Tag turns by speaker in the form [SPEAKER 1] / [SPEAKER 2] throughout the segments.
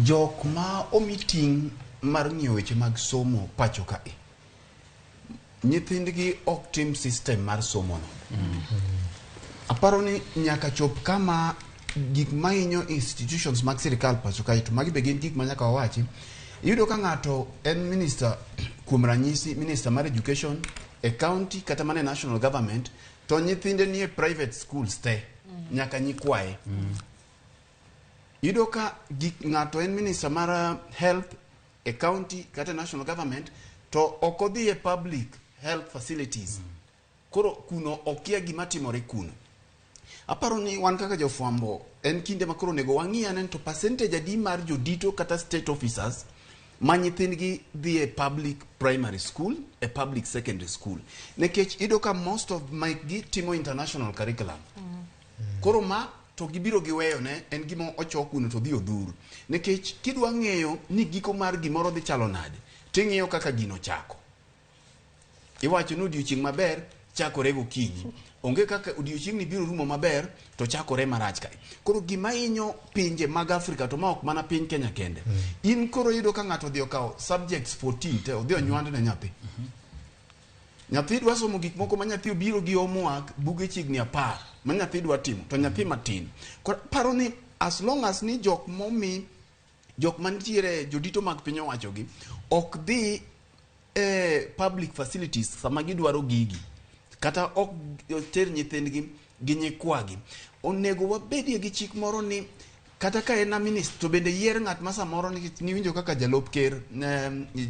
[SPEAKER 1] Jok ma omi ting' mar ng'iyo weche mag somo pacho kae, nyithindgi ok tim system mar somono. Aparo ni nyaka chop kama gik mahinyo institutions mag sirikal pacho kae to magi be gin gik ma nyaka wawachi. Iyudo ka ng'ato en minister kuom ranyisi minister mar education e county kata mana e national government to nyithinde nie private schools te nyaka nyikwaye. Iyudo ka gik ng'ato en minister mar health e county kata e national government to ok odhi e public health facilities. Koro kuno okia gima timore kuno. Aparo ni wan kaka jofwambo en kinde ma koro onego wang'i ane ni to percentage adi mar jodito kata state officers ma nyithindgi dhi e public primary school, e public secondary school. Nikech iyudo ka most of mekgi timo international curriculum. Koro ma to gibiro giweyo ne en gima ochok kuno to dhi odhur. Nikech kidwa ng'eyo ni giko mar gimoro dhi chalo nade, ting'iyo kaka gino chako. Iwacho ni odiochieng' maber chakore gokinyi. Onge kaka odiochieng'ni biro rumo maber to chakore marach kae. Koro gima hinyo pinje mag Afrika to ma ok mana piny Kenya kende. In koro iyudo ka ng'ato odhi okawo subjects 14 te odhi onywand ne nyathi. Nyathi dwa somo gik moko ma nyathi obiro gi homework buge chiegni 10 ma nyathi dwa timo to nyathi matin. Koro paro ni as long as ni jok momi jok mantiere jodito mag piny owacho gi ok dhi e public facilities sama gidwaro gigi kata ok ter nyithindgi gi nyikwagi onego wabedie gi chik moro ni kata ka en a minister to bende yier ng'at ma samoro nikech niwinjo kaka jalup ker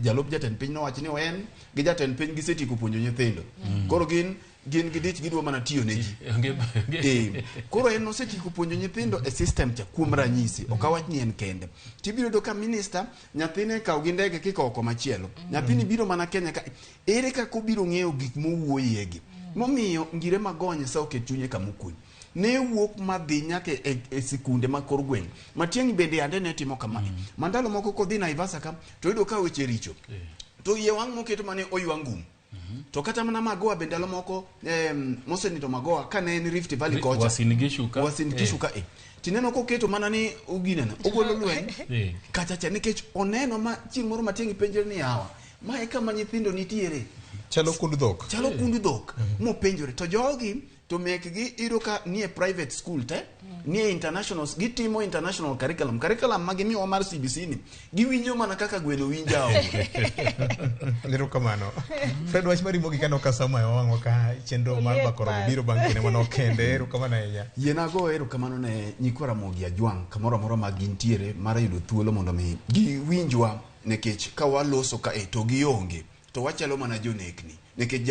[SPEAKER 1] jalup jatend piny nowacho ni en gi jatend piny gisetieko puonjo nyithindo koro gin gin gidich gidwa mana tiyo ne ji. Koro en osetieko puonjo nyithindo e system cha kuom ranyisi ok awach ni en kende tibiro yudo ka minister nyathine kaw gi ndege kikowo komachielo nyathini biro mana Kenya ka ere kaka obiro ng'eyo gik mowuoyegi momiyo Ngire Magonye sa oket chunye kamokwe ne wuok madhi nyaka e sikunde mag kor gweng' Matiang'i bende yande ne timo kamae ma ndalo moko kodhi Naivasha ka to yudo ka weche richo to iye wang' moketo mane oywa ngum to kata mana Magoha be ndalo moko mosenindo Magoha ka ne en Rift Valley kocha
[SPEAKER 2] Uasin Gishu ka.
[SPEAKER 1] Uasin Gishu ka tineno koketo mana ni oginene ogolo lweny kacha cha nikech oneno ma chieng' moro Matiang'i penjore ni yawa ma e kama nyithindo nitiere
[SPEAKER 3] Chalo kund dhok.
[SPEAKER 1] Chalo kund dhok mopenjore to jogi to mekgi iyudo ka nie private school te nie international gitimo international curriculum curriculum ma gimiyowa mar CBC ni giwinjo mana kaka gweno winjo aora.
[SPEAKER 3] Erokamano. Fred wach mari mogik aneno ka sama wang'wa ka chenro mar
[SPEAKER 4] Oliet
[SPEAKER 3] Bako Romo
[SPEAKER 4] mar.
[SPEAKER 3] biro bang' kinde manok kende. Erokamano ahinya.
[SPEAKER 1] Yiena go erokamano ne nyikwa Ramogi Ajwang' kamoro amora ma gintiere mar yudo thuolo mondo mi giwinjwa nikech ka waloso kae to gionge to wachalo mana jonekni nikech.